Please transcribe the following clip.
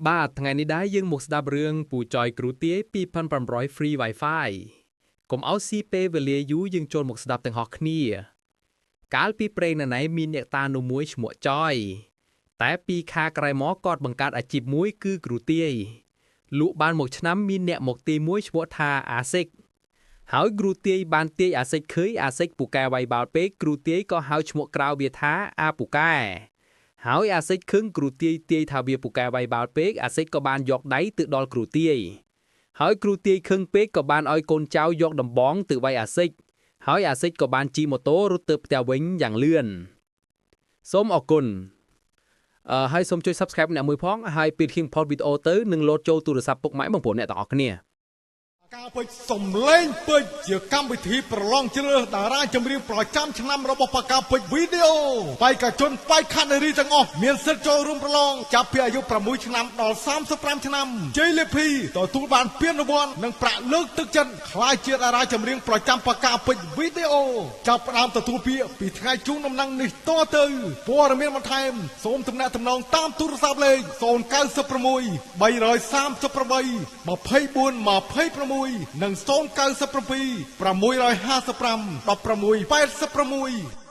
បាទថ្ងៃនេះដែរយើងមកស្ដាប់រឿងពូចយគ្រូទាយ2500 Free Wi-Fi កុំឲ្យស៊ីពេលវេលាយូរយើងចូលមកស្ដាប់ទាំងអស់គ្នា កាលពីព្រេងណណៃមានអ្នកតានោះមួយឈ្មោះចយតែពីខាក្រោយមកគាត់បង្កើតអាជីពមួយគឺគ្រូទាយលក់បានមួយឆ្នាំមានអ្នកមកទីមួយឈ្មោះថាអាសិកហើយគ្រូទាយបានទាយអាសិកឃើញអាសិកពូកែវាយបាល់ពេកគ្រូទាយក៏ហៅឈ្មោះក្រៅវាថាអាពូកែ ហើយអាសិចខឹងគ្រូទាយទាយថាវាពូកែវាយបាល់ពេកអាសិចក៏បានយកដៃទៅដល់គ្រូទាយហើយគ្រូទាយខឹងពេកក៏បានឲ្យកូនចៅយកដំបងទៅវាយអាសិចហើយអាសិចក៏បានជិះម៉ូតូរត់ទៅផ្ទះវិញយ៉ាងលឿនសូមអរគុណអឺហើយសូមជួយ Subscribe អ្នកមួយផងហើយពេលខ្ញុំផុសវីដេអូទៅនឹងលោតចូលទូរស័ព្ទពុកម៉ែបងប្អូនអ្នកទាំងអស់គ្នា ការពេជ្រសំលេងពេជ្រជាកម្មវិធីប្រឡងជ្រើសរើសតារាចម្រៀងប្រចាំឆ្នាំរបស់ប៉ាកាពេជ្រវីដេអូបេក្ខជនបេក្ខនារីទាំងអស់មានសិទ្ធិចូលរួមប្រឡងចាប់ពីអាយុ6ឆ្នាំដល់35ឆ្នាំជ័យលាភីទទួលបានពានរង្វាន់និងប្រាក់លើកទឹកចិត្តក្លាយជាតារាចម្រៀងប្រចាំប៉ាកាពេជ្រវីដេអូចាប់ផ្ដើមទទួលពាក្យពីថ្ងៃជូនដំណឹងនេះតទៅព័ត៌មានបន្ថែមសូមទំនាក់ទំនងតាមទូរស័ព្ទលេខ096 338 24 26និង097 655 16 86។